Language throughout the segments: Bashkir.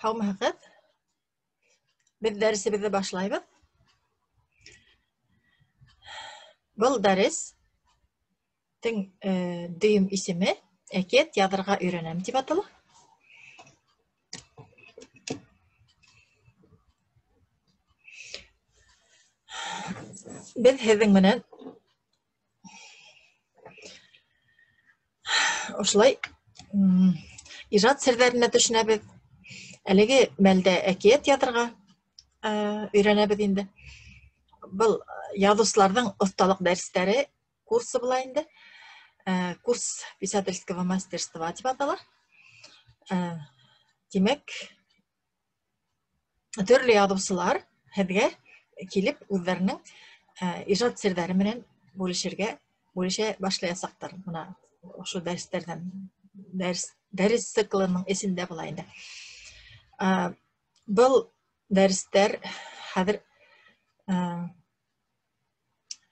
Һаумыһығыҙ! Беҙ дәресебеҙҙе башлайбыҙ. Был дәрестең дөйөм исеме «Әкиәт яҙырға өйрәнәм» тип атала. Беҙ һеҙҙең менән ошолай ижад серҙәренә төшөнәбеҙ. Әлеге мәлдә әкиәт яҙырға өйрәнәбеҙ инде. Был яҙыусыларҙың оҫталыҡ дәрестәре курсы була инде. Курс писательского мастерства тип атала. Тимәк, төрлө яҙыусылар һеҙгә килеп үҙҙәренең ижад серҙәре менән бүлешә башлаясаҡтар. Бына ошо дәрестәрҙән, дәрес циклының эсендә була инде. Был дәрестәр хәҙер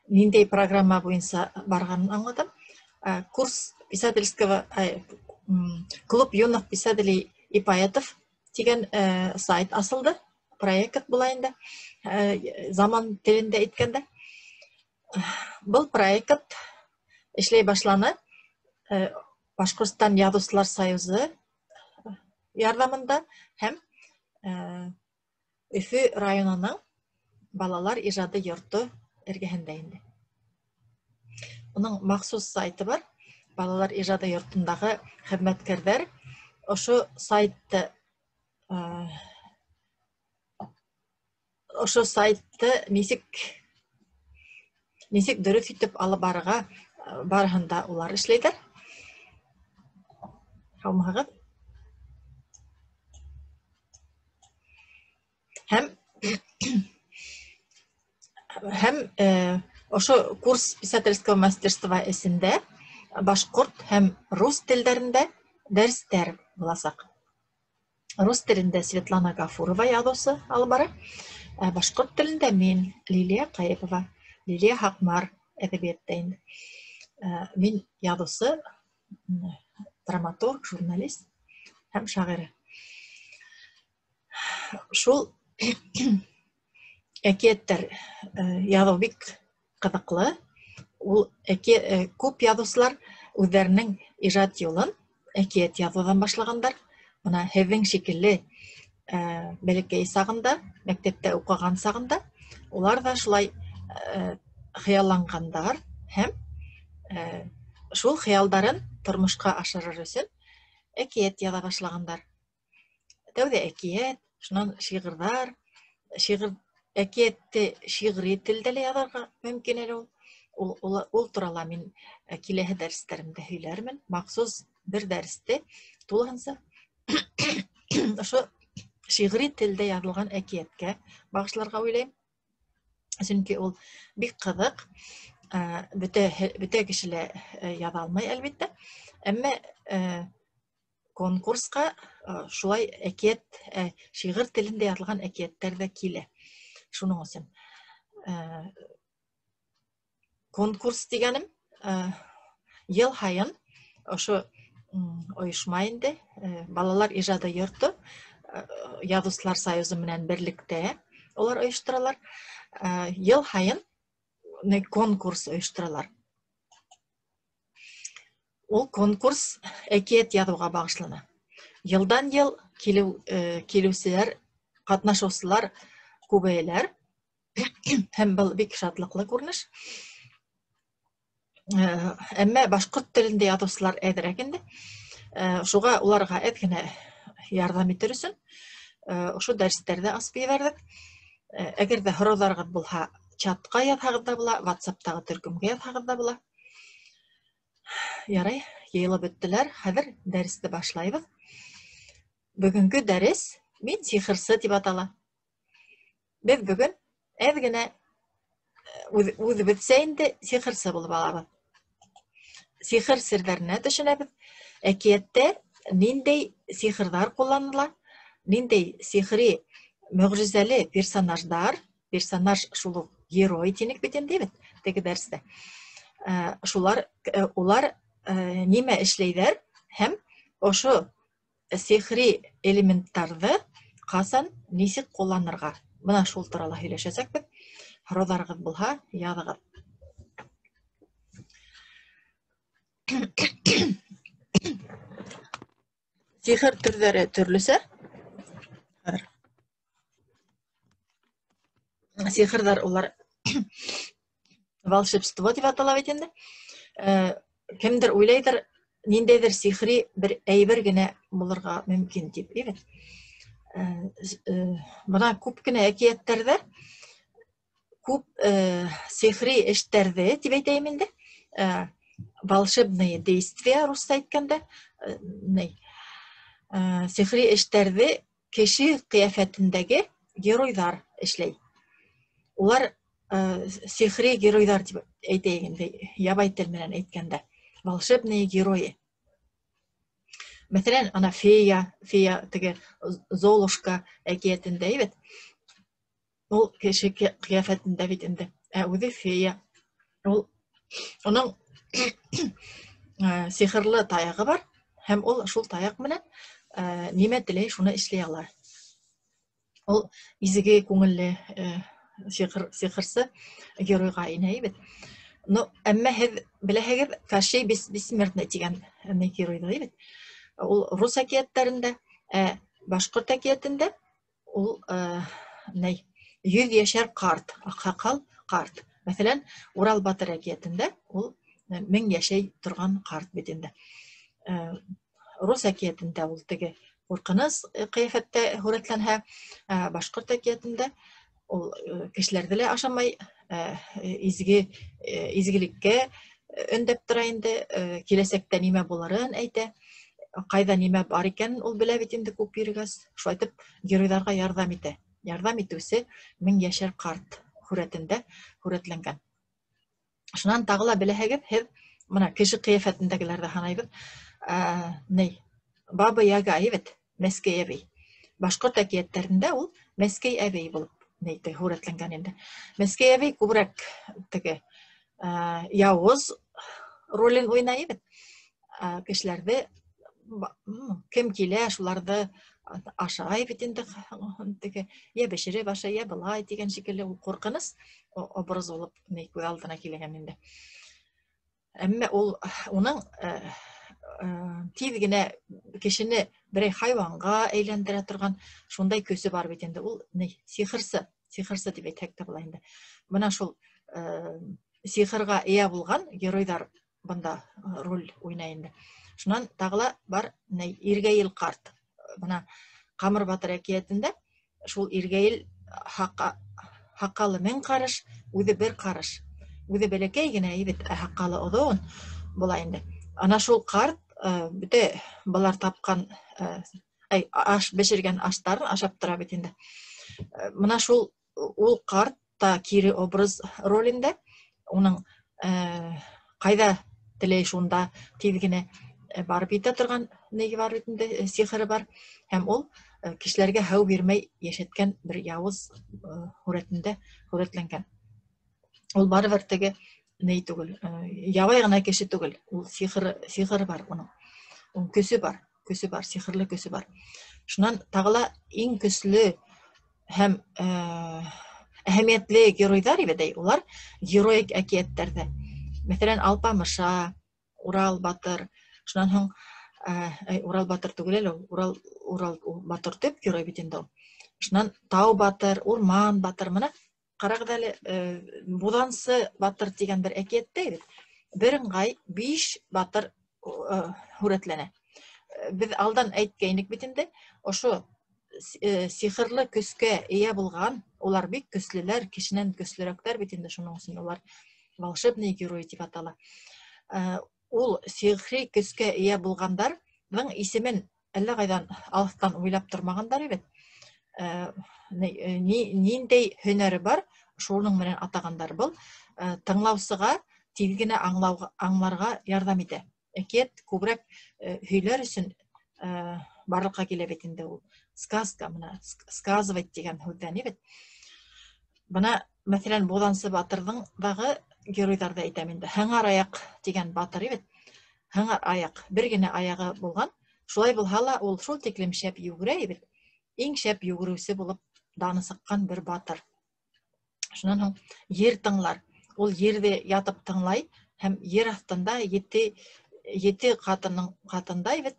ниндәй программа буйынса барғанын аңлатам. Курс писательского, клуб юных писателей и поэтов тигән сайт асылды, проект була инде, заман телендә әйткәндә. Был проект эшләй башланы Башҡортостан Яҙыусылар союзы ярҙамында һәм Өфө районының балалар ижады йорто эргәһендә инде. Уның махсус сайты бар. Балалар ижады йортондағы хеҙмәткәрҙәр ошо сайтты нисек дөрөҫ итеп алып барырға барыһында улар эшләйҙәр. Һаумыһығыҙ! Һәм ошо курс писательского мастерства эсендә башҡорт һәм рус телдәрендә дәрестәр буласаҡ. Рус телендә Светлана Гафурова яҙыусы алып бара, ә башҡорт телендә мин, Лилия Ҡайыпова, Лилия Һаҡмар әҙәбиәттә инде. Мин яҙыусы, драматург, журналист һәм шағирә. Шул әкиәттәр яҙыу бик ҡыҙыҡлы. Ул күп яҙыусылар үҙҙәренең ижад юлын әкиәт яҙыуҙан башлағандар. Бына һеҙҙең шикелле бәләкәй сағында, мәктәптә уҡыған сағында улар ҙа шулай хыялланғандар һәм шул хыялдарын тормошҡа ашырыр өсөн әкиәт яҙа башлағандар. Тәүҙә әкиәт, шунан шиғырҙар, әкиәтте шиғри телдә лә яҙырға мөмкин әле ул. Ул турала мин киләһе дәрестәремдә һөйләрмен. Махсус бер дәресте тулыһынса ошо шиғри телдә яҙылған әкиәткә бағышларға уйлайым. Сөнки ул бик ҡыҙыҡ, бөтә кеше лә яҙа алмай, әлбиттә. Әммә конкурсҡа шулай әкиәт, шиғыр телендә яҙылған әкиәттәр ҙә килә. Шуның өсөн конкурс тигәнем, йыл һайын ошо ойошма инде, балалар ижады йорто, Яҙыусылар союзы менән берлектә улар ойошторалар. Йыл һайын конкурс ойошторалар. Ул конкурс әкиәт яҙыуға бағышлана. Йылдан йыл килеүселәр, ҡатнашыусылар күбәйәләр. Һәм был бик шатлыҡлы күренеш. Әммә башҡорт телендә яҙыусылар әҙерәк инде. Шуға уларға әҙ генә ярҙам итер өсөн ошо дәрестәрҙе асып ебәрҙек. Әгәр ҙә һорауҙарығыҙ булһа, чатҡа яҙһағыҙ ҙа була, WhatsApp-тағы төркөмгә яҙһағыҙ ҙа була. Ярай, йыйылып бөттөләр. Хәҙер дәресте башлайбыҙ. Бөгөнгө дәрес «Мин сихырсы» тип атала. Беҙ бөгөн әҙ генә үҙебеҙсә инде сихырсы булып алабыҙ. Сихыр серҙәренә төшөнәбеҙ. Әкиәттә ниндәй сихырҙар ҡулланыла, ниндәй сихри мөғжизәле персонаждар, персонаж шул уҡ герой тинек бит инде бит теге дәрестә. Улар нимә эшләйҙәр һәм ошо сихри элементтарҙы Ҡасан, нисек ҡулланырға? Бына шул турала һөйләшәсәкбеҙ. Һорауҙарығыҙ булһа, яҙығыҙ. Сихыр төрҙәре төрлөсә. Хәҙер. Сихырҙар улар волшебство тип атала бит инде. Кемдер уйлайҙыр, ниндәйҙер сихри бер әйбер генә булырға мөмкин тип, бит. Бына күп кенә әкиәттәрҙә күп сихри эштәрҙе тип әйтәйем инде, волшебные действия русса әйткәндә, сихри эштәрҙе кеше ҡиәфәтендәге геройҙар эшләй. Улар сихри геройҙар тип әйтәйек инде, ябай тел менән әйткәндә, волшебные герои. Мәҫәлән, ана фея, фея теге Золушка әкиәтендә бит. Ул кеше ҡиәфәтендә бит инде. Ә үҙе фея. Ул уның сихырлы таяғы бар, һәм ул шул таяҡ менән нимә теләй, шуны эшләй ала. Ул изге күңелле сихырсы геройға инә бит. Но әммә һеҙ беләһегеҙ, Кощей бессмертный тигән геройҙы бит. Ул рус әкиәттәрендә, ә башҡорт әкиәтендә ул 100 йәшәр ҡарт, аҡһаҡал ҡарт. Мәҫәлән, Урал батыр әкиәтендә ул 1000 йәшәй торған ҡарт бит инде. Рус әкиәтендә ул теге ҡурҡыныс ҡиәфәттә һүрәтләнһә, башҡорт әкиәтендә ул кешеләрҙе лә ашамай, изгелеккә өндәп тора инде, киләсәктә нимә булырын әйтә, ҡайҙа нимә бар икәнен ул белә бит инде күп йөрөгәс. Шулай итеп геройҙарға ярҙам итә. Ярҙам итеүсе 1000 йәшәр ҡарт һүрәтендә һүрәтләнгән. Шунан тағы ла беләһегеҙ, һеҙ бына кеше ҡиәфәтендәгеләрҙе һанайбыҙ. Баба Яга бит, Мәскәй әбей. Башҡорт әкиәттәрендә ул Мәскәй әбей булып һүрәтләнгән инде. Мәскәй әбей күберәк теге яуыз ролен уйнай бит. Кешеләрҙе кем килә, шуларҙы ашай бит инде, теге йә бешереп ашай, йә былай тигән шикелле ул ҡурҡыныс образ булып күҙ алдына килгән инде. Әммә ул уның тиҙ генә кешене берәй хайуанға әйләндерә торған шундай көсө бар бит инде. Ул сихырсы, сихырсы тип әйтһәк тә була инде. Бына шул сихырға эйә булған геройҙар бында роль уйнай инде. Шунан тағы ла бар Иргәйел ҡарт. Бына Ҡамыр батыр әкиәтендә шул Иргәйел һаҡалы 1000 ҡарыш, үҙе 1 ҡарыш. Үҙе бәләкәй генә бит, ә һаҡалы оҙон була инде. Ана шул ҡарт бөтә былар тапҡан, аш бешергән аштарын ашап тора бит инде. Бына шул ул ҡарт та кире образ ролендә, уның ҡайҙа теләй шунда тиҙ генә барып етә торған неге бар бит инде, сихыры бар, һәм ул кешеләргә һыу бирмәй йәшәткән бер яуыз һүрәтендә һүрәтләнгән. Ул барыбер теге ней түгел, ябай ғына кеше түгел, ул сихыры бар уның. Уның көсө бар, көсө бар, сихырлы көсө бар. Шунан тағы ла иң көслө һәм әһәмиәтле геройҙар ибәдәй, улар героик әкиәттәрҙә. Мәҫәлән, Алпамыша, Урал батыр, шунан һуң, Урал батыр түгел әле ул, Урал батыр төп герой бит инде ул. Шунан Тау батыр, Урман батыр, мына ҡарағыҙ әле, Буҙансы батыр тигән бер әкиәттә бит. Бер ыңғай 5 батыр һүрәтләнә. Беҙ алдан әйткәйнек бит инде, ошо сихырлы көскә эйә булған, улар бик көслөләр, кешенән көслөрәктәр бит инде, шуның өсөн улар волшебный герой тип атала. Ул сихри көскә эйә булғандарҙың исемен әллә ҡайҙан алыҫтан уйлап тормағандар бит. Ниндәй һөнәре бар, шуның менән атағандар. Был тыңлаусыға тиҙ генә аңларға ярҙам итә. Әкиәт күберәк һөйләр өсөн барлыҡҡа килә бит инде ул. Сказка, мына сказывать тигән һүҙҙән бит. Бына, мәҫәлән, Буҙансы батырҙың дағы геройҙарҙы әйтәм инде. Һыңар аяҡ тигән батыр бит. Һыңар аяҡ, бер генә аяғы булған. Шулай булһа ла ул шул тиклем шәп йүгерә бит. иң шәп йүгереүсе булып даны сыҡҡан бер батыр. Шунан һуң ер тыңлар. Ул ерҙе ятып тыңлай һәм ер аҫтында ете ҡатының ҡатында бит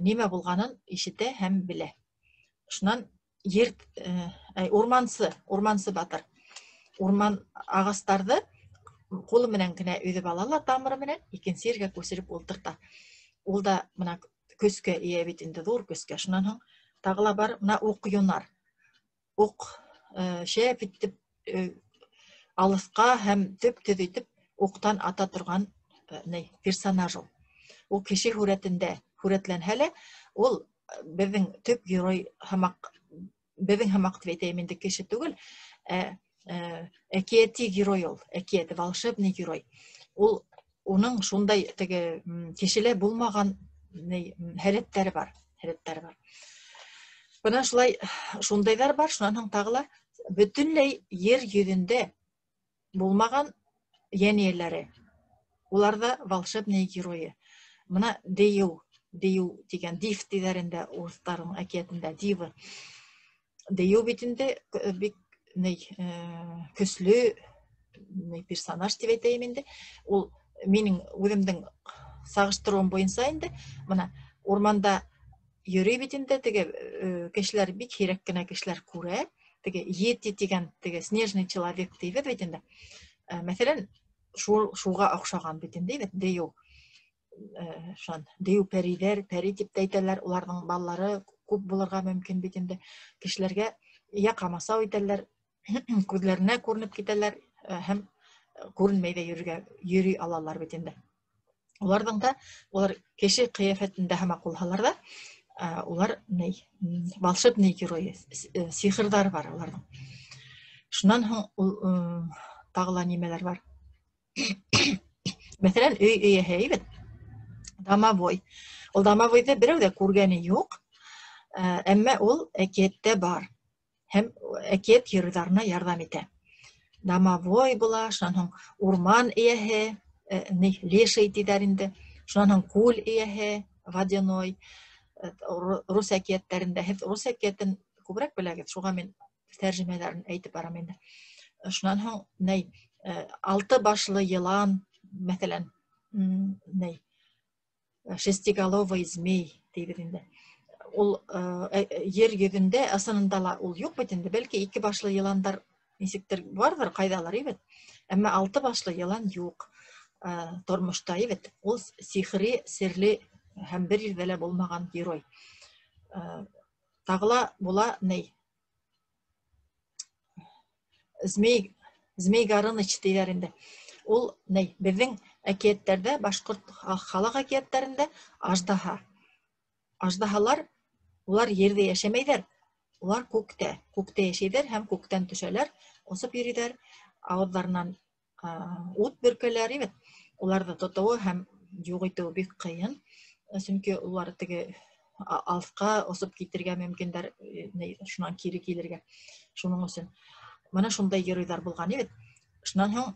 нимә булғанын ишетә һәм белә. Шунан ер урмансы батыр. Урман ағастарҙы ҡулы менән генә өҙөп ала ла тамыры менән икенсе ергә күсереп ултырта. Ул да бына көскә эйә бит инде, ҙур көскә. Шунан һуң тағы ла бар бына уҡ юнар. Уҡ шәп итеп алыҫҡа һәм төп-төҙ итеп уҡтан ата торған персонаж ул. Ул кеше һүрәтендә һүрәтләнһә лә, ул беҙҙең төп герой һымаҡ, беҙҙең һымаҡ тип әйтәйем инде, кеше түгел, әкиәти герой ул, әкиәти волшебный герой. Ул уның шундай теге кешелә булмаған һәләттәре бар, һәләттәре бар. Бына шулай шундайҙар бар, шунан һуң тағы ла бөтөнләй ер йөҙөндә булмаған йән эйәләре. Улар ҙа волшебный геройы. Бына дейеү, дейеү тигән див тиҙәр инде урыҫтарҙың әкиәтендә, дивы. Дейеү бит инде бик көслө персонаж тип әйтәйем инде. Ул минең үҙемдең сағыштырыуым буйынса инде, бына урманда йөрөй бит инде, теге кешеләр бик һирәк кенә кешеләр күрә, теге йети тигән, теге снежный человек тибеҙ бит инде. Мәҫәлән, шуға оҡшаған бит инде, бит дейеү. Шунан дейеү пәрийҙәр, пәрий тип тә әйтәләр, уларҙың балалары күп булырға мөмкин бит инде. Кешеләргә йә ҡамасау итәләр, күҙҙәренә күренеп китәләр, һәм күренмәй ҙә йөрөй алалар бит инде. Уларҙың да, улар кеше ҡиәфәтендә һымаҡ булһалар ҙа, улар волшебный герой, сихырҙар бар уларҙың. Шунан һуң ул тағы ла нимәләр бар? Мәҫәлән, өй эйәһе бит, домовой. Ул домовойҙы берәү ҙә күргәне юҡ, әммә ул әкиәттә бар һәм әкиәт геройҙарына ярҙам итә. Домовой була, шунан һуң урман эйәһе, леший тиҙәр инде, шунан һуң күл эйәһе, водяной. Рус әкиәттәрендә, һеҙ рус әкиәтен күберәк беләгеҙ, шуға мин тәржемәләрен әйтеп барам инде. Шунан һуң алты башлы йылан, мәҫәлән, шестиголовый змей тибеҙ инде. Ул ер йөҙөндә ысынында ла ул юҡ бит инде, бәлки ике башлы йыландар нисектер барҙыр, ҡайҙалыр бит. Әммә алты башлы йылан юҡ тормошта бит. Ул сихри, серле һәм бер ерҙә лә булмаған герой. Тағы ла була Змей, Змей Горыныч тиҙәр инде. Ул беҙҙең әкиәттәрҙә, башҡорт халыҡ әкиәттәрендә аждаһа. Аждаһалар, улар ерҙә йәшәмәйҙәр, улар күктә, күктә йәшәйҙәр һәм күктән төшәләр, осоп йөрөйҙәр, ауыҙҙарынан ут бөркәләр бит. Уларҙы тотоуы һәм юҡ итеүе бик ҡыйын, сөнки улар теге алыҫҡа осоп китергә мөмкиндәр, шунан кире килергә. Шуның өсөн бына шундай геройҙар булған бит. Шунан һуң,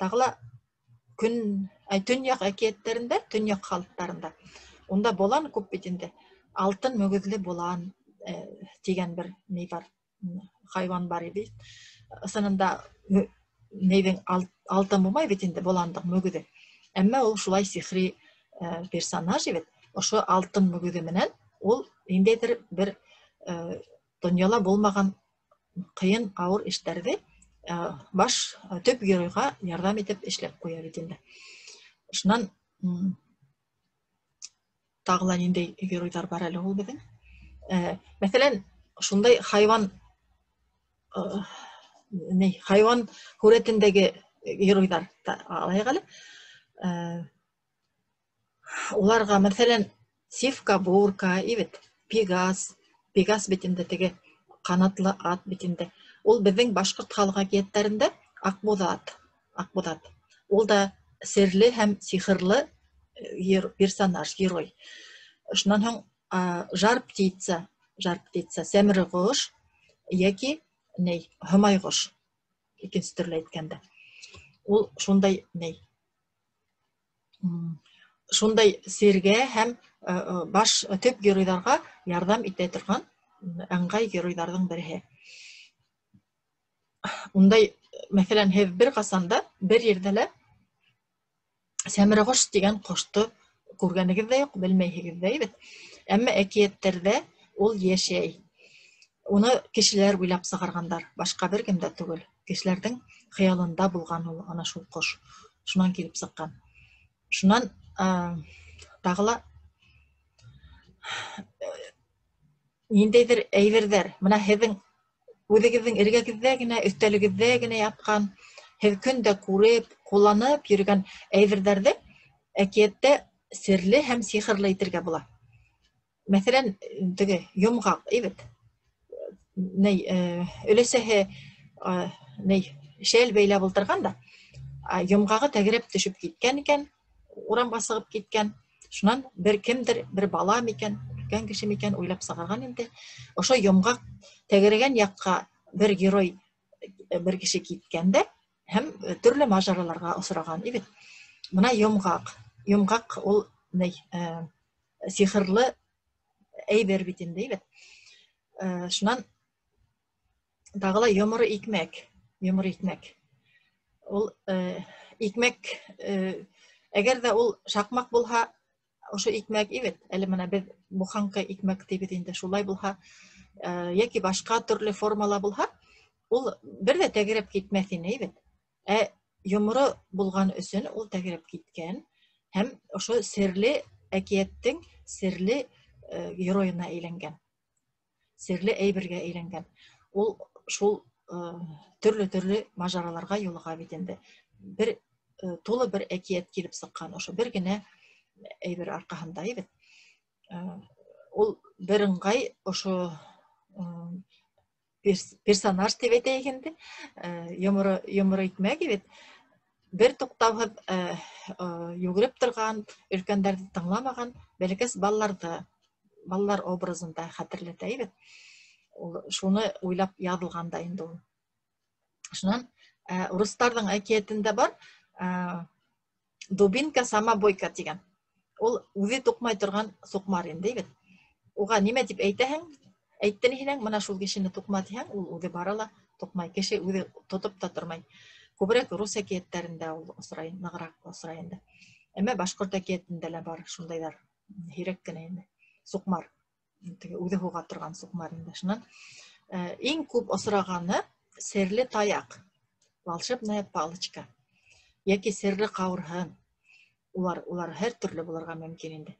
тағы ла төньяҡ әкиәттәрендә, төньяҡ халыҡтарында унда болан күп бит инде. Алтын мөгөҙлө болан тигән бер ни бар, хайуан бар бит. Ысынында нейҙең алтын булмай бит инде боландың мөгөҙө. Әммә ул шулай сихри персонаж бит. Ошо алтын мөгөҙө менән ул ниндәйҙер бер донъяла булмаған ҡыйын, ауыр эштәрҙе баш төп геройға ярҙам итеп эшләп ҡуя бит инде. Шунан тағы ла ниндәй геройҙар бар әле ул беҙҙең? Мәҫәлән, шундай хайуан һүрәтендәге геройҙар та алайыҡ әле. Уларға, мәҫәлән, Сивка, Бурка, бит, Пегас, Пегас бит инде теге ҡанатлы ат бит инде. Ул беҙҙең башҡорт халыҡ әкиәттәрендә Аҡбуҙат, Аҡбуҙат. Ул да серле һәм сихырлы персонаж, герой. Шунан һуң, жар птица, жар птица, сәмре ҡош йәки һомай ҡош, икенсе төрлө әйткәндә. Ул шундай шундай сергә һәм баш төп геройҙарға ярҙам итә торған ыңғай геройҙарҙың береһе. Ундай, мәҫәлән, һеҙ бер ҡасан да бер ерҙә лә сәмреғош тигән ҡошто күргәнегеҙ ҙә юҡ, белмәйһегеҙ ҙә бит. Әммә әкиәттәрҙә ул йәшәй. Уны кешеләр уйлап сығарғандар, башҡа бер кем дә түгел. Кешеләрҙең хыялында булған ул ана шул ҡош. Шунан килеп сыҡҡан. Шунан тағы ла ниндәйҙер әйберҙәр. Бына һеҙҙең үҙегеҙҙең эргәгеҙҙә генә, өҫтәлегеҙҙә генә ятҡан, һеҙ көн дә күреп, ҡулланып йөрөгән әйберҙәрҙе әкиәттә серле һәм сихырлы итергә була. Мәҫәлән, теге йомғаҡ, бит. Ней, өләсәһе ней шәл бәйләп ултырған да, йомғағы тәгәрәп төшөп киткән икән, урамға сығып киткән. Шунан бер кемдер, бер бала микән, өлкән кеше микән уйлап сығарған инде. Ошо йомғаҡ тәгәрәгән яҡҡа бер герой, бер кеше киткән дә һәм төрлө мажараларға осраған бит. Бына йомғаҡ. Йомғаҡ ул ни, сихырлы әйбер бит инде, бит. Шунан тағы ла йоморо икмәк, йоморо икмәк. Ул икмәк, әгәр ҙә ул шаҡмаҡ булһа, ошо икмәк бит. Әле бына беҙ буханка икмәк тибеҙ инде, шулай булһа, йәки башҡа төрлө формала булһа, ул бер ҙә тәгәрәп китмәҫ ине бит. Ә йоморо булған өсөн ул тәгәрәп киткән һәм ошо серле әкиәттең серле геройына әйләнгән. Серле әйбергә әйләнгән. Ул шул төрлө-төрлө мажараларға юлыға бит инде. Бер тулы бер әкиәт килеп сыҡҡан ошо бер генә әйбер арҡаһында бит. Ул бер ыңғай ошо персонаж тип әйтәйек инде, йоморо икмәк бит. Бер туҡтауһыҙ йүгереп торған, өлкәндәрҙе тыңламаған бәләкәс балаларҙы, балалар образында хәтерләтә бит. Ул шуны уйлап яҙылған да инде ул. Шунан урыҫтарҙың әкиәтендә бар дубинка самобойка тигән. Ул үҙе туҡмай торған суҡмар инде бит. Уға нимә тип әйтәһең? Әйттен һинең, бына шул кешене туҡма тиһәң, ул үҙе бара ла туҡмай. Кеше үҙе тотоп та тормай. Күберәк рус әкиәттәрендә ул осрай, нығыраҡ осрай инде. Әммә башҡорт әкиәтендә лә бар шундайҙар. Һирәк кенә инде. Суҡмар. Теге үҙе һуға торған суҡмар инде. Шунан иң күп осрағаны серле таяҡ, волшебная палочка йәки серле ҡауырһын. Улар һәр төрлө булырға мөмкин инде.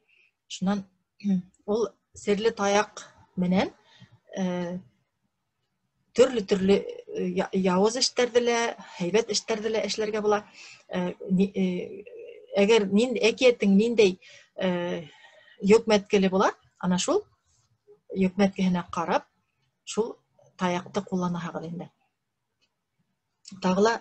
Шунан ул серле таяҡ менән төрлө-төрлө яуыз эштәрҙе лә, һәйбәт эштәрҙе лә эшләргә була. Әгәр әкиәттең ниндәй йөкмәткеле була, ана шул йөкмәткеһенә ҡарап, шул таяҡты ҡулланаһығыҙ инде. Тағы ла,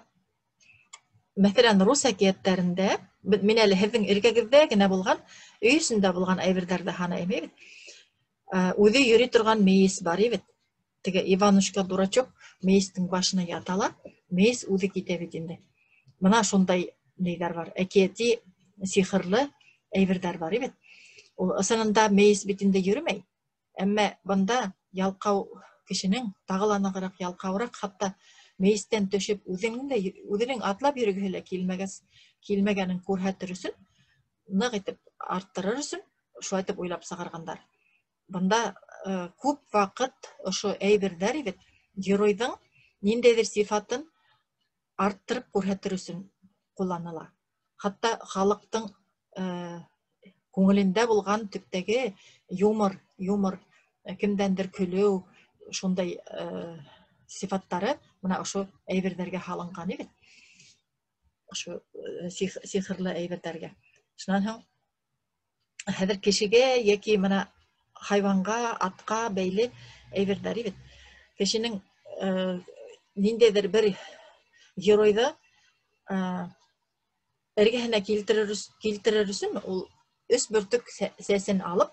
мәҫәлән, рус әкиәттәрендә, мин әле һеҙҙең эргәгеҙҙә генә булған, өй эсендә булған әйберҙәрҙе һанайым бит. Үҙе йөрөй торған мейес бар бит. Теге Иванушка дурачок мейестең башына ята ла, мейес үҙе китә бит инде. Бына шундай нейҙәр бар, әкиәти сихырлы әйберҙәр бар бит. Ул ысынында мейес бит инде йөрөмәй. Әммә бында ялҡау кешенең тағы ла нығыраҡ, ялҡауыраҡ, хатта мейестән төшөп үҙенең атлап йөрөгөһө лә килмәгәнен күрһәтер өсөн, ныҡ итеп арттырыр өсөн шулай итеп уйлап сығарғандар. Бында күп ваҡыт ошо әйберҙәр бит геройҙың ниндәйҙер сифатын арттырып күрһәтер өсөн ҡулланыла. Хатта халыҡтың күңелендә булған төптәге юмор, кемдәндер көлөү, шундай сифаттары бына ошо әйберҙәргә һалынған бит. Ошо сихырлы әйберҙәргә. Шунан һуң хәҙер кешегә йәки бына хайванға, атҡа бәйле әйберҙәр бит. Кешенең ниндәйҙер бер геройҙы эргәһенә килтерер өсөн ул өс бөртөк сәсен алып,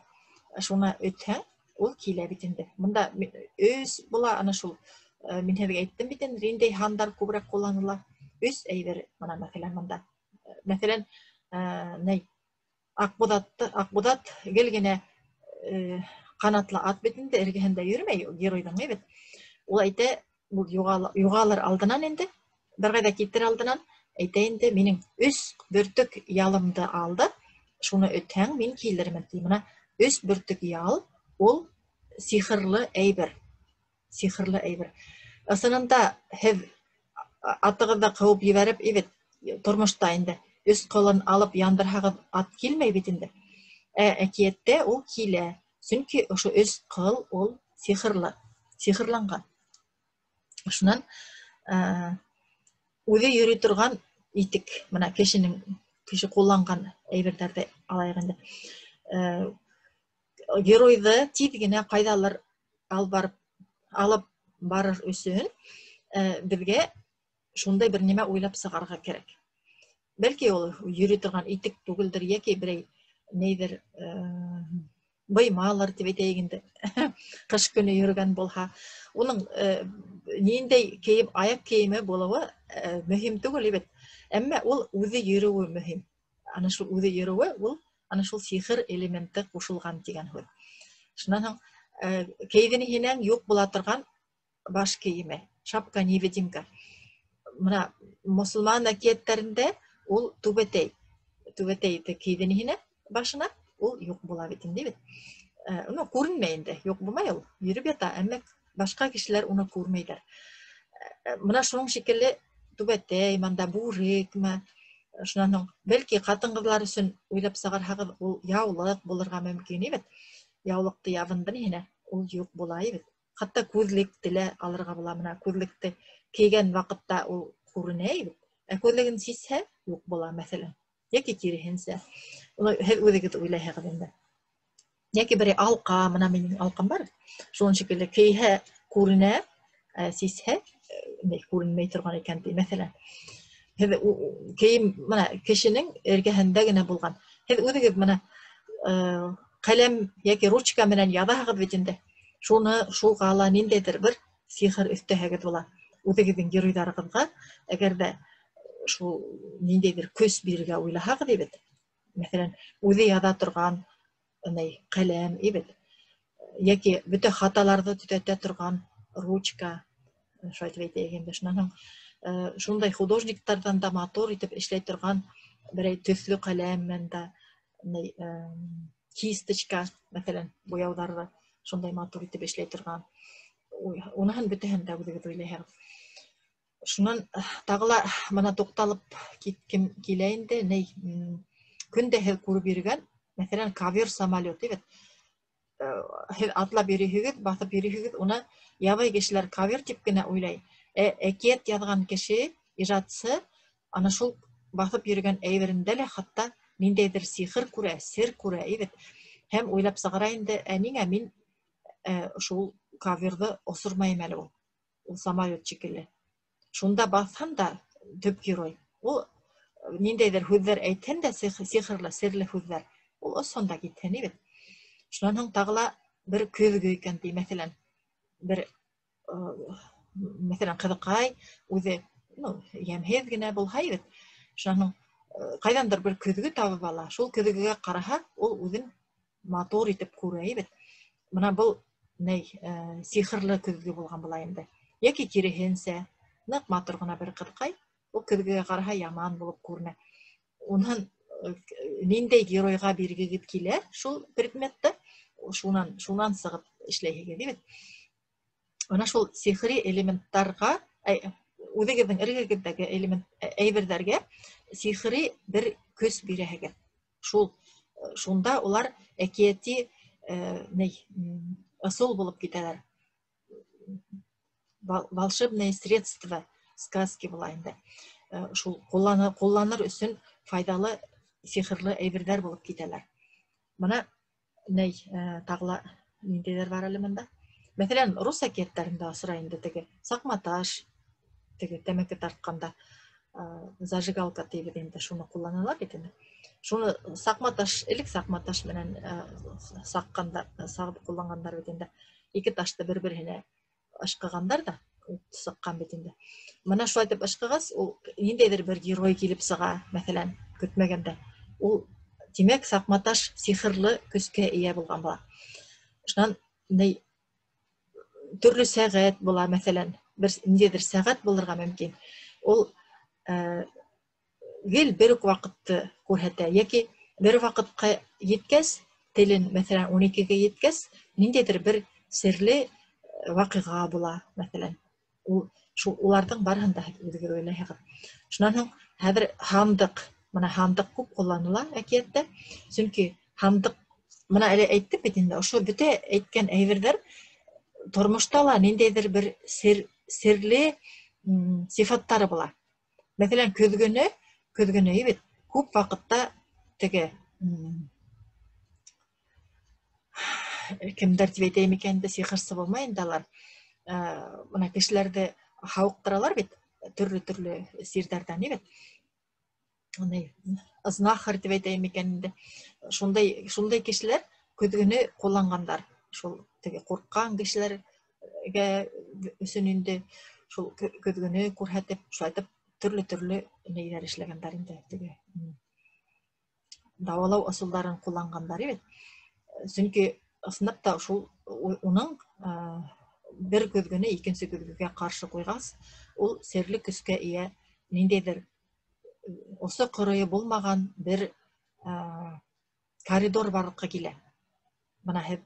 шуны өтһәң, ул килә бит инде. Бында өс була, ана шул, мин һеҙгә әйттем бит инде, ниндәй һандар күберәк ҡулланыла. Өс әйбер, бына мәҫәлән, бында. Мәҫәлән, ней, Аҡбуҙат гел генә Ҡанатлы ат бит инде эргәһендә йөрөмәй геройҙың, бит. Ул әйтә, ул юғалыр алдынан инде, бер ҡайҙа китер алдынан әйтә инде, минең 3 бөртөк ялымды алды, шуны өтһәң, мин килермен, ти. Бына 3 бөртөк ял, ул сихырлы әйбер. Сихырлы әйбер. Ысынында һеҙ атығыҙҙы ҡыуып ебәреп, бит, тормошта инде 3 ҡылын алып яндырһағыҙ, ат килмәй бит инде. Ә әкиәттә ул килә. Сөнки ошо 3 ҡыл ул сихырлы, сихырланған. Шунан үҙе йөрөй торған итек, бына кеше ҡулланған әйберҙәрҙе алайыҡ инде. Геройҙы тиҙ генә ҡайҙалыр алып барыр өсөн беҙгә шундай бер нимә уйлап сығарырға кәрәк. Бәлки ул йөрөй торған итек түгелдер, йәки берәй нейҙер, быймалыр тип әйтәйек инде. Ҡыш көнө йөрөгән булһа, уның ниндәй кейем, аяҡ кейеме булыуы мөһим түгел бит. Әммә ул үҙе йөрөүе мөһим. Ана шул үҙе йөрөүе, ул ана шул сихыр элементы ҡушылған тигән һүҙ. Шунан һуң кейҙенеһенән юҡ була торған баш кейеме, шапка невидимка. Бына мосолман әкиәттәрендә ул түбәтәй. Түбәтәйҙе кейҙенеһенә башына ул юҡ була бит инде бит. Уны күренмәй инде, юҡ булмай ул, йөрөп ята, әммә башҡа кешеләр уны күрмәйҙәр. Бына шуның шикелле түбәтәй, мында бүрекме, шунан һуң бәлки ҡатын-ҡыҙҙар өсөн уйлап сығарһағыҙ, ул яулыҡ булырға мөмкин бит. Яулыҡты ябынды ниһенә, ул юҡ була бит. Хатта күҙлекте лә алырға була, бына күҙлекте кейгән ваҡытта ул күренә бит. Ә күҙлеген сисһә, юҡ була, мәҫәлән. Йәки киреһенсә. Уны һеҙ үҙегеҙ уйлайһығыҙ инде. Йәки берәй алҡа, бына минең алҡам бар. Шуның шикелле кейһә күренә, сисһә, күренмәй торған икән ти, мәҫәлән. Һеҙ кейем, бына кешенең эргәһендә генә булған. Һеҙ үҙегеҙ бына ҡәләм йәки ручка менән яҙаһығыҙ бит инде. Шуны шуға ла ниндәйҙер бер сихыр өҫтәһәгеҙ була. Үҙегеҙҙең геройҙарығыҙға, әгәр ҙә шул ниндәйҙер көс бирергә уйлаһағыҙ бит. Мәҫәлән, үҙе яҙа торған ҡәләм бит. Йәки бөтә хаталарҙы төҙәтә торған ручка, шулай тип әйтәйек инде. Шунан һуң шундай художниктарҙан да матур итеп эшләй торған берәй төҫлө ҡәләм менән дә, кисточка, мәҫәлән, буяуҙарҙы шундай матур итеп эшләй торған. Уныһын бөтәһен дә үҙегеҙ уйлайһығыҙ. Шунан тағы ла бына туҡталып киткем килә инде. Көн дә һеҙ күреп йөрөгән, мәҫәлән, ковер самолет бит. Һеҙ атлап йөрөйһөгөҙ, баҫып йөрөйһөгөҙ, уны ябай кешеләр ковер тип кенә уйлай. Әкиәт яҙған кеше, ижадсы, ана шул баҫып йөрөгән әйберендә лә хатта ниндәйҙер сихыр күрә, сер күрә бит. Һәм уйлап сығара инде, ә ниңә мин шул коверҙы осормайым әле ул самолет шикелле. Шунда баҫһын да төп герой, ул ниндәйҙер һүҙҙәр әйтһен дә, сихырлы, серле һүҙҙәр, ул осһон да китһен бит. Шунан һуң тағы ла бер көҙгө икән ти, мәҫәлән, бер, мәҫәлән, ҡыҙыҡай үҙе, йәмһеҙ генә булһа бит. Шунан һуң ҡайҙандыр бер көҙгө табып ала, шул көҙгөгә ҡараһа, ул үҙен матур итеп күрә бит. Бына был сихырлы көҙгө булған була инде. Йәки киреһенсә, ныҡ матур ғына бер ҡыҙыҡай, ул көҙгөгә ҡараһа яман булып күренә. Унһын ниндәй геройға биргегеҙ килә шул предметты, шунан сығып эшләйһегеҙ бит. Бына шул сихри элементтарға, үҙегеҙҙең эргәгеҙҙәге элемент, әйберҙәргә сихри бер көс бирәһегеҙ. Шунда улар әкиәти, ысул булып китәләр. Волшебное средство сказки була инде. Шул ҡулланыр өсөн файҙалы сихырлы әйберҙәр булып китәләр. Бына тағы ла ниндәйҙәр бар әле бында? Мәҫәлән, рус әкиәттәрендә осрай инде теге саҡматаш, теге тәмәке тартҡанда, зажигалка тибеҙ инде, шуны ҡулланалар бит инде. Шуны саҡматаш, элек саҡматаш менән, саҡҡандар, сағып ҡулланғандар бит инде. Ике ташты бер-береһенә ышҡығандар ҙа, ут сыҡҡан бит инде. Бына шулай итеп ышҡығас, ул ниндәйҙер бер герой килеп сыға, мәҫәлән, көтмәгәндә. Ул, тимәк, саҡматаш сихырлы көскә эйә булған була. Шунан төрлө сәғәт була, мәҫәлән, бер ниндәйҙер сәғәт булырға мөмкин. Ул гел бер үк ваҡытты күрһәтә, йәки бер ваҡытҡа еткәс, телен, мәҫәлән, 12-гә еткәс, ниндәйҙер бер серле ваҡиға була, мәҫәлән. Ул шул уларҙың барыһын да һеҙ үҙегеҙ уйлайһығыҙ. Шунан һуң хәҙер һандыҡ, бына һандыҡ күп ҡулланыла әкиәттә, сөнки һандыҡ, бына әле әйттем бит инде, ошо бөтә әйткән әйберҙәр тормошта ла ниндәйҙер бер серле сифаттары була. Мәҫәлән, көҙгөнө бит күп ваҡытта теге кемдәр тип әйтәйем икән инде, сихырсы булмай инде алар. Бына кешеләрҙе һауыҡтыралар бит, төрлө-төрлө сирҙәрҙән бит. Знахарь тип әйтәйем икән инде. Шундай кешеләр көҙгөнө ҡулланғандар. Шул теге ҡурҡҡан кешеләргә өсөн инде шул көҙгөнө күрһәтеп, шулайтып төрлө-төрлө нейҙәр эшләгәндәр инде, теге дауалау ысулдарын ҡулланғандар бит. Сөнки ысынлап та шул уның бер көҙгөнө икенсе көҙгөгә ҡаршы ҡуйғас, ул серле көскә эйә, ниндәйҙер осо ҡырыйы булмаған бер коридор барлыҡҡа килә. Бына һеҙ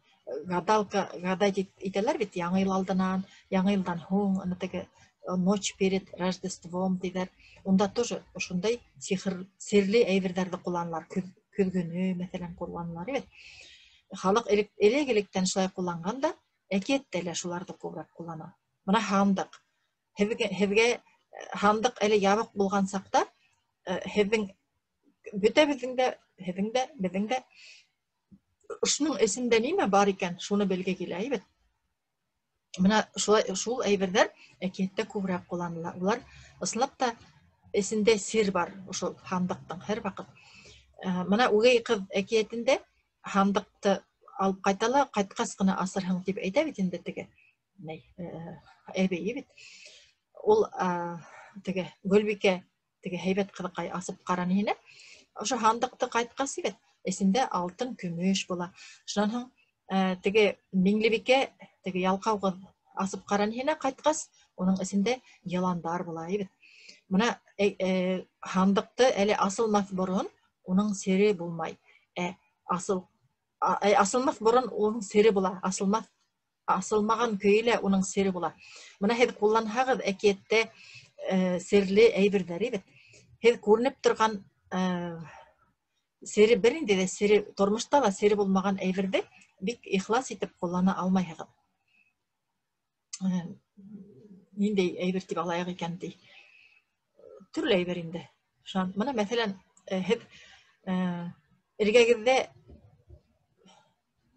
гадалка гадать итәләр бит, яңы йыл алдынан, яңы йылдан һуң, ана теге ночь перед Рождеством тиҙәр. Унда тоже ошондай серле әйберҙәрҙе ҡулланалар, көҙгөнө, мәҫәлән, ҡулланалар бит. Халыҡ элек-электән шулай ҡулланған да, әкиәттә лә шуларҙы күберәк ҡуллана. Бына һандыҡ. Һеҙгә һандыҡ әле ябыҡ булған саҡта, һеҙҙең бөтәбеҙҙең дә, һеҙҙең дә, беҙҙең дә ошоноң эсендә нимә бар икән, шуны белге килә бит. Бына шулай, шул әйберҙәр әкиәттә күберәк ҡулланыла. Улар ысынлап та эсендә сер бар ошол һандыҡтың һәр ваҡыт. Бына үгәй ҡыҙ әкиәтендә һандыҡты алып ҡайта ла, ҡайтҡас ҡына асырһың тип әйтә бит инде теге, әбейе бит. Ул, теге Гөлбикә, теге һәйбәт ҡыҙыҡай асып ҡараны һине. Ошо һандыҡты ҡайтҡас бит, эсендә алтын, көмөш була. Шунан һуң, теге Миңлебикә, теге ялҡау ҡыҙ асып ҡараны һине ҡайтҡас, уның эсендә йыландар була бит. Бына, һандыҡты әле асылмаҫ борон уның сере булмай. Асылмаҫ борон уның сере була, асылмаған көйө лә уның сере була. Бына һеҙ ҡулланһағыҙ әкиәттә, серле әйберҙәр бит. Һеҙ күренеп торған, сере бер ниндәй ҙә сере, тормошта ла сере булмаған әйберҙе бик ихлас итеп ҡуллана алмайһығыҙ. Ниндәй әйбер тип алайыҡ икән ти? Төрлө әйбер инде. Шунан, бына мәҫәлән, һеҙ, эргәгеҙҙә,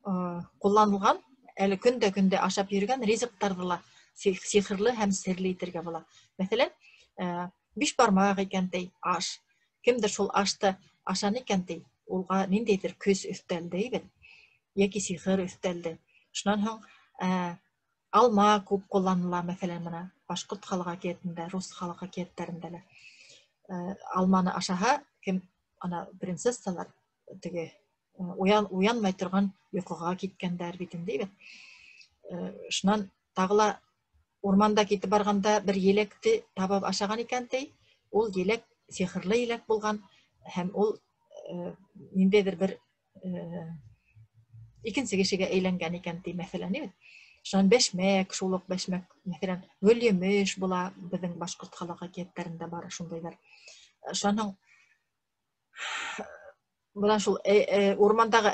ҡулланылған, әле көндә-көндә ашап йөрөгән ризыҡтарҙы ла сихырлы һәм серле итергә була. Мәҫәлән, биш бармаҡ икән ти аш. Кемдер шул ашты ашаны икән ти, улға ниндәйҙер көс өҫтәлде бит, йәки сихыр өҫтәлде. Шунан һуң, алма күп ҡулланыла, мәҫәлән, бына башҡорт халыҡ әкиәтендә, рус халыҡ әкиәттәрендә лә. Алманы ашаһа, кем, ана принцессалар теге, уянмай торған йоҡоға киткәндәр бит инде бит. Шунан тағы ла урманда китеп барғанда бер еләкте табып ашаған икән ти, ул еләк сихырлы еләк булған һәм ул, ниндәйҙер бер, икенсе кешегә әйләнгән икән ти, мәҫәлән, бит. Шунан бәшмәк, шул уҡ бәшмәк, мәҫәлән, гөлйемеш була, беҙҙең башҡорт халыҡ әкиәттәрендә бар шундайҙар. Шунан һуң бына шул, урмандағы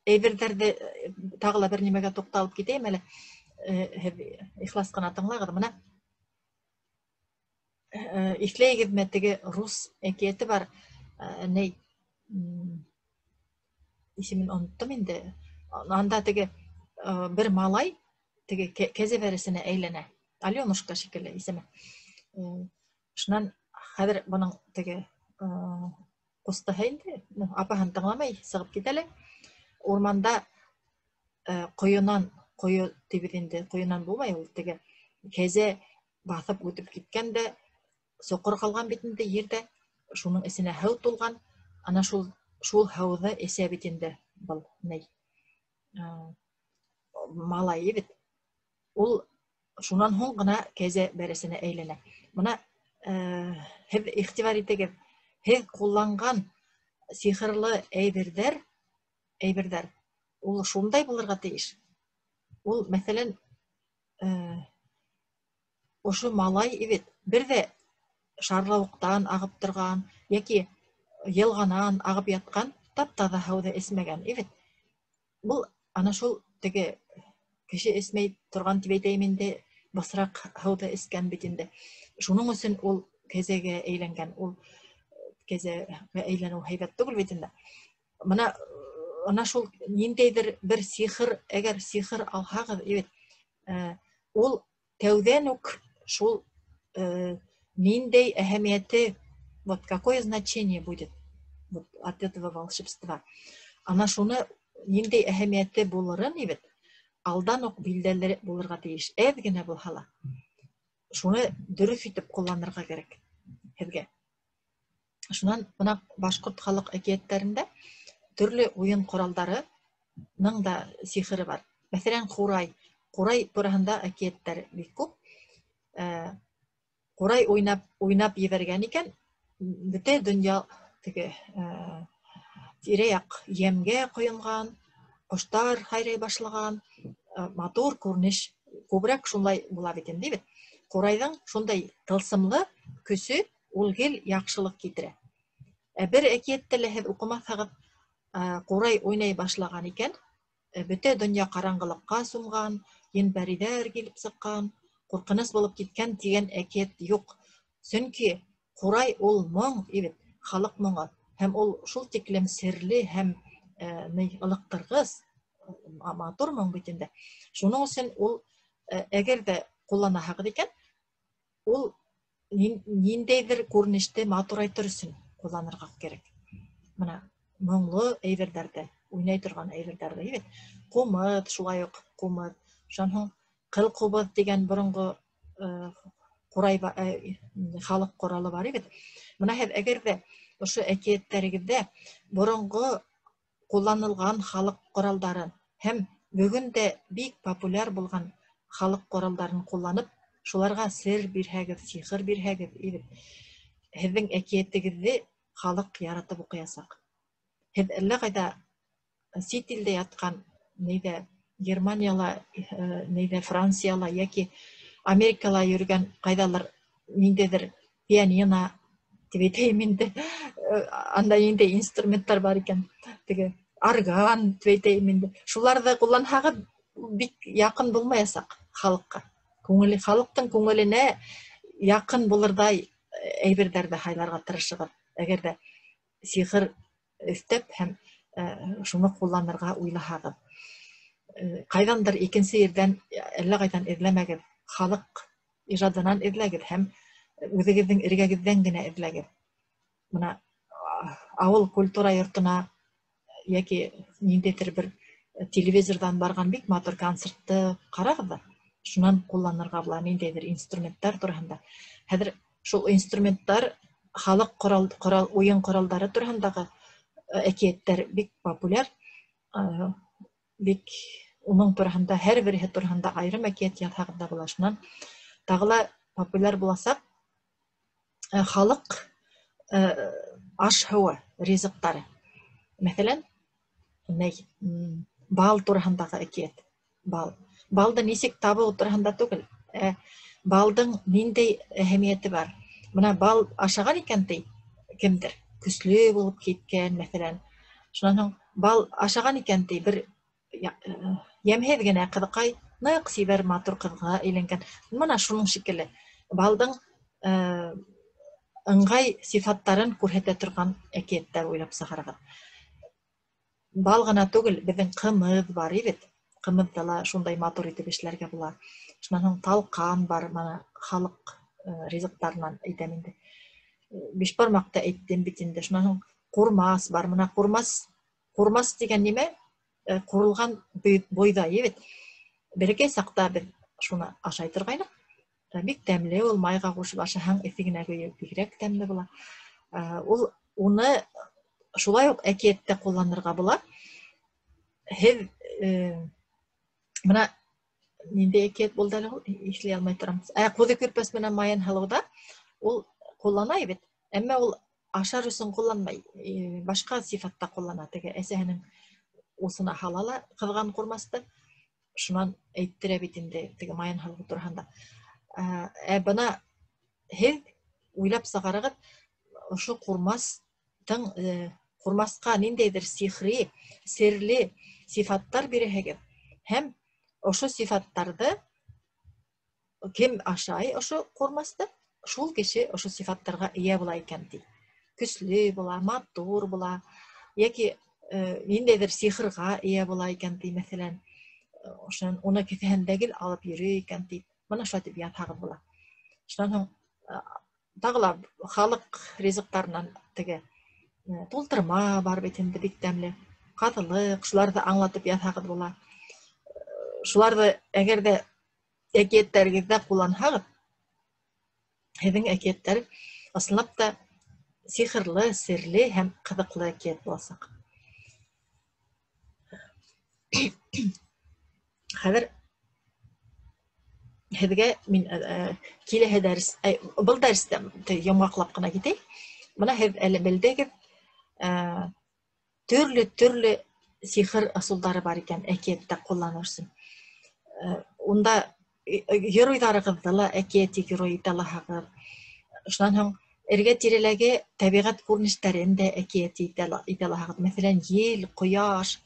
әйберҙәрҙе тағы ла бер нимәгә туҡталып китәйем әле. Һеҙ ихлас ҡына тыңлағыҙ. Бына, иҫләйегеҙме, теге рус әкиәте бар, ней, исемен оноттом инде. Анда теге, бер малай теге кәзә бәресенә әйләнә. Аленушка шикелле исеме. Шунан хәҙер бының теге, ҡустыһы инде, апаһын тыңламай сығып китә лә. Урманда, ҡойонан, ҡойо тибеҙ инде, ҡойонан булмай ул, теге кәзә баҫып үтеп киткән дә соҡор ҡалған бит инде ерҙә, шуның эсенә һыу тулған, ана шул һыуҙы эсә бит инде был ней. малай бит. Ул шунан һуң ғына кәзә бәрәсенә әйләнә. Бына һеҙ иғтибар итегеҙ, һеҙ ҡулланған сихырлы әйберҙәр ул шундай булырға тейеш. Ул, мәҫәлән, ошо малай бит бер ҙә шарлауыҡтан ағып торған йәки йылғанан ағып ятҡан тап-таҙа һыуҙы эсмәгән бит. Был ана шул теге кеше эсмәй торған тип әйтәйем инде, бысраҡ һыуҙы эскән бит инде. Шуның өсөн ул кәзәгә әйләнгән. Ул кәзәгә әйләнеү һәйбәт түгел бит инде. Бына ана шул ниндәйҙер бер сихыр, әгәр сихыр алһағыҙ, бит, ул тәүҙән үк шул ниндәй әһәмиәте, вот какое значение будет вот от этого волшебства. Ана шуны ниндәй әһәмиәте булырын бит, алдан уҡ билдәле булырға тейеш, әҙ генә булһа ла. Шуны дөрөҫ итеп ҡулланырға кәрәк һеҙгә. Шунан бына башҡорт халыҡ әкиәттәрендә төрлө уйын ҡоралдарының да сихыры бар. Мәҫәлән, ҡурай. Ҡурай тураһында әкиәттәр бик күп. Ҡурай уйнап ебәргән икән, бөтә донъя теге тирә-яҡ йәмгә ҡойонған, ҡоштар һайрай башлаған, матур күренеш күберәк шундай була бит инде бит. Ҡурайҙың шундай тылсымлы көсө ул гел яҡшылыҡ китерә. Ә бер әкиәттә лә һеҙ уҡымаҫһығыҙ, ҡурай уйнай башлаған икән, бөтә донъя ҡараңғылыҡҡа сумған, ен-пәриҙәр килеп сыҡҡан, ҡурҡыныс булып киткән тигән әкиәт юҡ. Сөнки ҡурай ул моң бит, халыҡ моңо, һәм ул шул тиклем серле һәм ылыҡтырғыс, матур моң бит инде. Шуның өсөн ул, әгәр ҙә ҡулланаһығыҙ икән, ул ниндәйҙер күренеште матурайтыр өсөн ҡулланырға кәрәк. Бына моңло әйберҙәрҙе, уйнай торған әйберҙәрҙе бит. Ҡумыҙ, шулай уҡ ҡумыҙ. Шунан һуң ҡыл ҡубыҙ тигән боронғо ҡурай халыҡ ҡоралы бар бит. Бына һеҙ әгәр ҙә ошо әкиәттәрегеҙҙә боронғо ҡулланылған халыҡ ҡоралдарын һәм бөгөн дә бик популяр булған халыҡ ҡоралдарын ҡулланып, шуларға сер бирһәгеҙ, сихыр бирһәгеҙ, бит, һеҙҙең әкиәтегеҙҙе халыҡ яратып уҡыясаҡ. Һеҙ әллә ҡайҙа сит илдә ятҡан, нейҙә Германияла, нейҙә Францияла йәки Америкала йөрөгән ҡайҙалыр ниндәйҙер пианино тип әйтәйем инде, анда ниндәй инструменттар бар икән, теге орган тип әйтәйем инде. Шуларҙы ҡулланһағыҙ бик яҡын булмаясаҡ халыҡҡа. Халыҡтың күңеленә яҡын булырҙай әйберҙәрҙе һайларға тырышығыҙ. Әгәр ҙә сихыр өҫтәп һәм шуны ҡулланырға уйлаһағыҙ. Ҡайҙандыр икенсе ерҙән әллә ҡайҙан эҙләмәгеҙ, халыҡ ижадынан эҙләгеҙ һәм үҙегеҙҙең эргәгеҙҙән генә эҙләгеҙ. Бына ауыл культура йортона йәки ниндәйҙер бер телевизорҙан барған бик матур концертты ҡарағыҙ ҙа, шунан ҡулланырға була ниндәйҙер инструменттар тураһында. Хәҙер шул инструменттар халыҡ уйын ҡоралдары тураһындағы әкиәттәр бик популяр. Бик уның тураһында, һәр береһе тураһында айырым әкиәт яҙһағыҙ ҙа була. Шунан тағы ла популяр буласаҡ халыҡ аш-һыуы ризыҡтары. Мәҫәлән, бал тураһындағы әкиәт. Бал. Балды нисек табыу тураһында түгел, балдың ниндәй әһәмиәте бар. Бына бал ашаған икән ти, кемдер көслө булып киткән, мәҫәлән. Шунан һуң бал ашаған икән ти, бер йәмһеҙ генә ҡыҙыҡай ныҡ сибәр матур ҡыҙға әйләнгән. Бына шуның шикелле балдың ыңғай сифаттарын күрһәтә торған әкиәттәр уйлап сығарығыҙ. Бал ғына түгел, беҙҙең ҡымыҙ бар бит. Ҡымыҙҙы ла шундай матур итеп эшләргә була. Шунан һуң талҡан бар, бына халыҡ ризыҡтарынан әйтәм инде. Бишбармаҡты әйттем бит инде. Шунан һуң ҡурмас бар. Бына ҡурмас тигән нимә? Ҡурылған бойҙай бит. Бәләкәй саҡта беҙ шуны ашай торғайныҡ. Бик тәмле ул, майға ҡушып ашаһаң, эҫе генә көйө бигерәк тәмле була. Ул уны шулай уҡ әкиәттә ҡулланырға була. Һеҙ Бына ниндәй әкиәт булды әле ул, иҫләй алмай торам. Ҡуҙы көрпәс менән майын һылыуҙа ул ҡуллана бит, әммә ул ашар өсөн ҡулланмай, башҡа сифатта ҡуллана. Теге әсәһенең усына һала ла ҡыҙған ҡурмасты, шунан әйттерә бит инде теге майын һылыу тураһында. Ә бына һеҙ уйлап сығарығыҙ, ошо ҡурмастың ҡурмасҡа ниндәйҙер сихри, серле сифаттар бирәһегеҙ һәм ошо сифаттарҙы кем ашай ошо ҡурмасты, шул кеше ошо сифаттарға эйә була икән ти. Көслө була, матур була, йәки ниндәйҙер сихырға эйә була икән ти, мәҫәлән. Ошонан уны кеҫәһендә гел алып йөрөй икән ти. Бына шулай тип яҙһағыҙ була. Шунан һуң тағы ла халыҡ ризыҡтарынан теге тултырма бар бит инде, бик тәмле. Ҡаҙылыҡ, шуларҙы аңлатып яҙһағыҙ була. Шуларҙы әгәр ҙә әкиәттәрегеҙҙә ҡулланһағыҙ, һеҙҙең әкиәттәр ысынлап та сихырлы, серле һәм ҡыҙыҡлы әкиәт буласаҡ. Хәҙер һеҙгә мин киләһе дәрес, был дәрестә йомғаҡлап ҡына китәйек. Бына һеҙ әле белдегеҙ, төрлө-төрлө сихыр ысулдары бар икән әкиәттә ҡулланыу өсөн. Унда геройҙарығыҙҙы ла әкиәти герой итә алаһығыҙ. Шунан һуң эргә-тирәләге тәбиғәт күренештәрен дә әкиәти итә алаһығыҙ. Мәҫәлән, ел, ҡояш,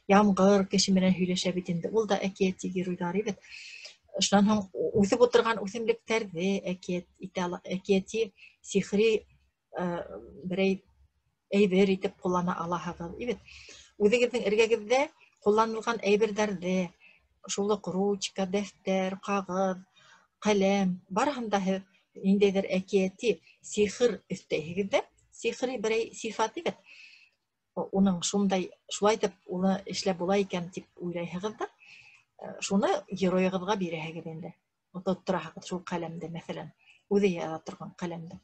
ямғыр кеше менән һөйләшә бит инде. Ул да әкиәти геройҙар бит. Шунан һуң үҫеп ултырған үҫемлектәрҙе әкиәт итә ала, әкиәти сихри берәй әйбер итеп ҡуллана алаһығыҙ. Бит. Үҙегеҙҙең эргәгеҙҙә ҡулланылған әйберҙәрҙе, шул уҡ ручка, дәфтәр, ҡағыҙ, ҡәләм, барыһын да һеҙ ниндәйҙер әкиәти сихыр өҫтәйһегеҙ ҙә, сихри берәй сифат бит. Уның шундай, шулай итеп уны эшләп була икән тип уйлайһығыҙ ҙа, шуны геройығыҙға бирәһегеҙ инде. Тоттораһығыҙ шул ҡәләмде, мәҫәлән, үҙе яҙа торған ҡәләмде.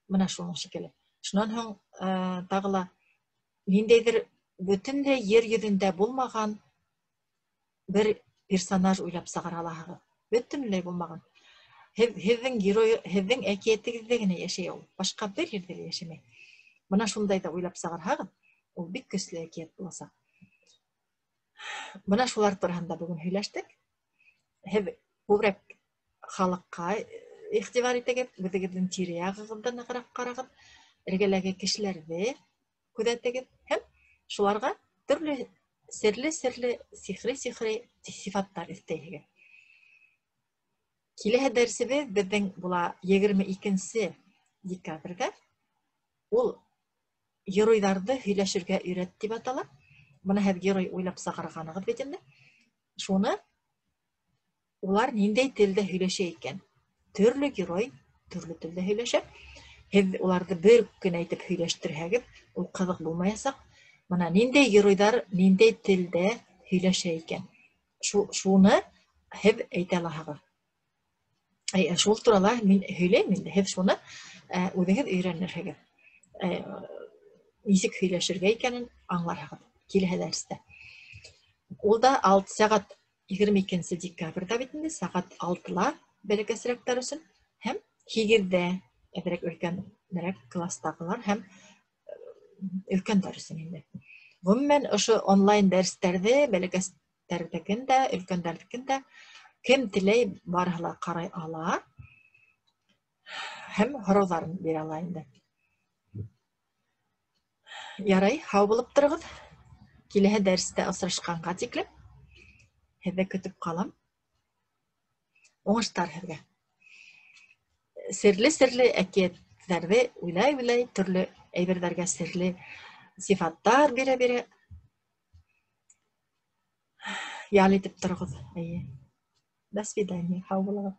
Бына шуның шикелле. Шунан һуң тағы ла ниндәйҙер бөтөнләй ер йөҙөндә булмаған бер персонаж уйлап сығара алаһығыҙ. Бөтөнләй булмаған. Һеҙҙең герой, һеҙҙең әкиәтегеҙҙә генә йәшәй ул. Башҡа бер ерҙә лә йәшәмәй. Бына шундай ҙа уйлап сығарһағыҙ, ул бик көслө әкиәт буласаҡ. Бына шулар тураһында бөгөн һөйләштек. Һеҙ күберәк халыҡҡа иғтибар итегеҙ, үҙегеҙҙең тирә-яғығыҙҙы нығыраҡ ҡарағыҙ, эргәләге кешеләрҙе күҙәтегеҙ һәм шуларға төрлө серле-серле, сихри-сихри сифаттар өҫтәйһегеҙ. Киләһе дәресебеҙ беҙҙең була 22 декабрҙә. Ул геройҙарҙы һөйләшергә өйрәт тип атала. Бына һеҙ герой уйлап сығарғанығыҙ бит инде. Шуны улар ниндәй телдә һөйләшә икән? Төрлө герой төрлө телдә һөйләшә. Һеҙ уларҙы бер кенә итеп һөйләштерһәгеҙ, ул ҡыҙыҡ булмаясаҡ. Бына ниндәй геройҙар ниндәй телдә һөйләшә икән? Шуны һеҙ әйтә алаһығыҙ. Шул турала мин һөйләйем инде. Һеҙ шуны үҙегеҙ өйрәнерһегеҙ. Нисек һөйләшергә икәнен аңларһығыҙ киләһе дәрестә. Ул да 6 сәғәт 22 декабрҙә бит инде, сәғәт 6-ла бәләкәсерәктәр өсөн һәм 8-дә әҙерәк өлкәнерәк кластағылар һәм өлкәндәр өсөн инде. Ғөмүмән, ошо онлайн дәрестәрҙе бәләкәстәрҙекен дә, өлкәндәрҙекен дә кем теләй барыһы ла ҡарай ала һәм һорауҙарын бирә ала инде. Ярай, һау булып тороғоҙ. Киләһе дәрестә осрашҡанға тиклем һеҙҙе көтөп ҡалам. Уңыштар һеҙгә. Серле-серле әкиәттәрҙе уйлай-уйлай, төрлө әйберҙәргә серле сифаттар бирә-бирә ял итеп тороғоҙ. Эйе. До свидания. Һау булығыҙ.